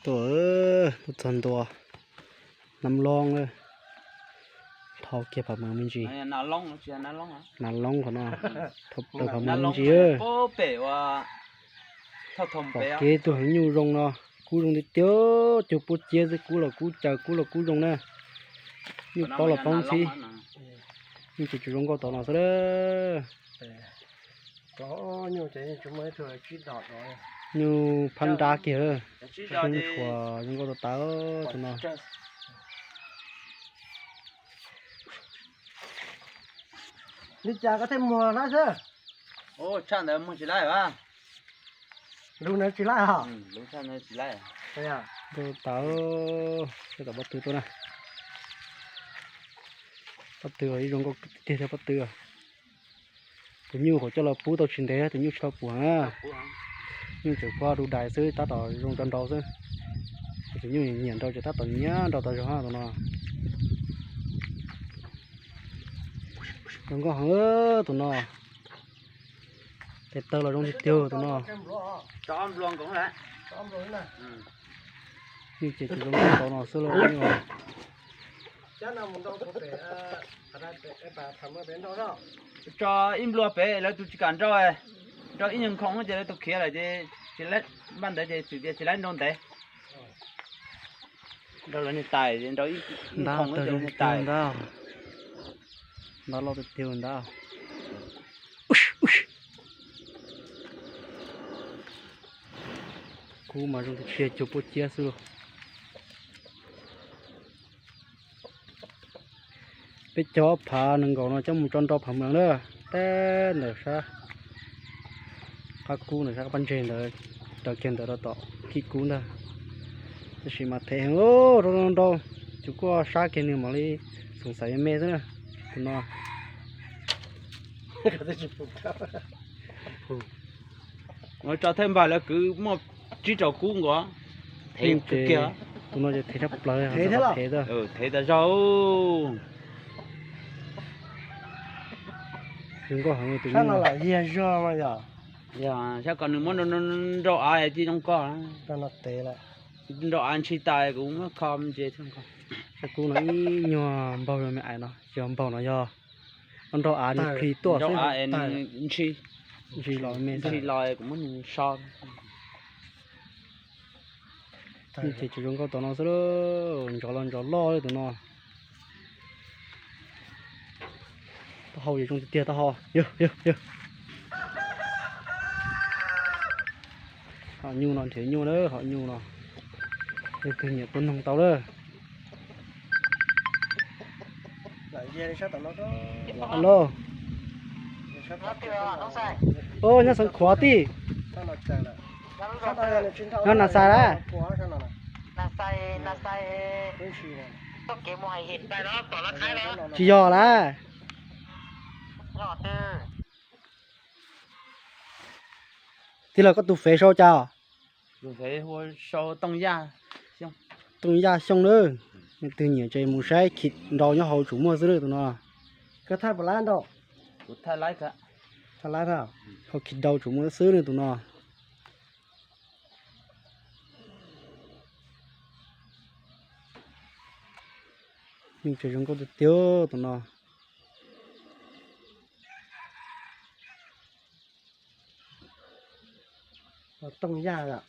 Tuaj, tuaj txog ntua Nab Loob, dhau kiag Phav Mees me ntsis. Nab Loob qhov no, dhau plaws Phav Mees me ntsis. Pom kev tuaj heev, nyuj zoo no, kub zoo tiag tiag, cuag puab ciab xwb, kub los kub caws, kub los kub zoo na. Nyuj plaub los plaub ntxhib, nyuj ces tsuas zoo nkauj tom no xwb lawm. Nyuj phab nrab kiag, zoo tshuav zoo nkauj tas tas tus no. Li cas koj thiaj muag lawm xwb? Tshaj ntawd muag tsis lawm. Lub ntawd tsis lawm os. Nkauj tas, saib tom pob tw tuaj na. Pob tw ib zoo nkauj tiag tiag pob tw. Tus nyuj qhuav coj los pub tau tsis ntev, tus nyuj tsis tau pum na. Nyuj tseem pub du dais xwb, tab tom zoo tso nrau xwb. Tus nyuj nyiam nrau ces tab tom nyiam nrau tas zog tus no. Zoo nkauj heev tus no. Tes taw los zoo tiag tiag tus no. Nyuj ces tsuas zoo nkauj tau no xwb lauj. Tso ib nplua pem lawv tus tsis kam nrau, nrau ib nyuag nkhoos ces lawv tus khiav lawm ces tsis, npaj ntawd ces txwm tias tsis laib nrau ntev. Nrau lawv niag tais, nrau ib nkhoos ces lawv niag tais. Ntab loj tiag tiag ntag. Kub mas zoo tiag tiag, cuag puab ciab xwb lauj. Peb cog ob phav nees nkaum no coj mus tso nrau Phav Mees na, teb ntawm sab qab kub ntawm sab qab pob ntseg ntawd, raws kiag ntawd rau tom khib kub ntag. Tab sis mas thev heev lauj, nrau nrau, tus kuj sab kiag nws mam li xoom xaiv me xwb na, tus no. Tso thawj npag lawv kwv muaj tsib rau kub nkaus. Tus no ces thev tshaj plaws, thev tas zog. Zoo nkauj heev tus no. Yog sab ko nws muab nrau av ces zoo koj. Nrau av ntshis tas kuv muab kho me ntsis. Sab kub no ib nyuag npaug yog me ais no, yog npaug no yog nrau av nws plhis tuaj xwb. Ntshis, ntshis los me ntshis los kuv muab nws so. Ces tsuas zoo nkauj tom no xwb, ntsov los ntsov loj li tus no. Taub hau ces zoo tiag tiag taub hau. Yog, yog, yog. Hom nyuj no nrhiav nyuj na, hom nyuj no. Leej twg nyiam tuaj noog tau lawm. Alo. Nyob Xeev Khuav tij. Nyob Nas Xais lawm. Tsis yog lawm. Tij laug, koj tus fev sau cas? Tooj Yaj Xyooj na. Leej twg nyiam ces mus saib khi nrau nyob hauv tsuas muaj xwb na tus no. Koj thaij puas laib nrau? Thaij laib, hauv khi nrau tsuas muaj xwb na tus no. Yeej tseem zoo nkauj tiag tiag tus no. Tooj Yaj yom.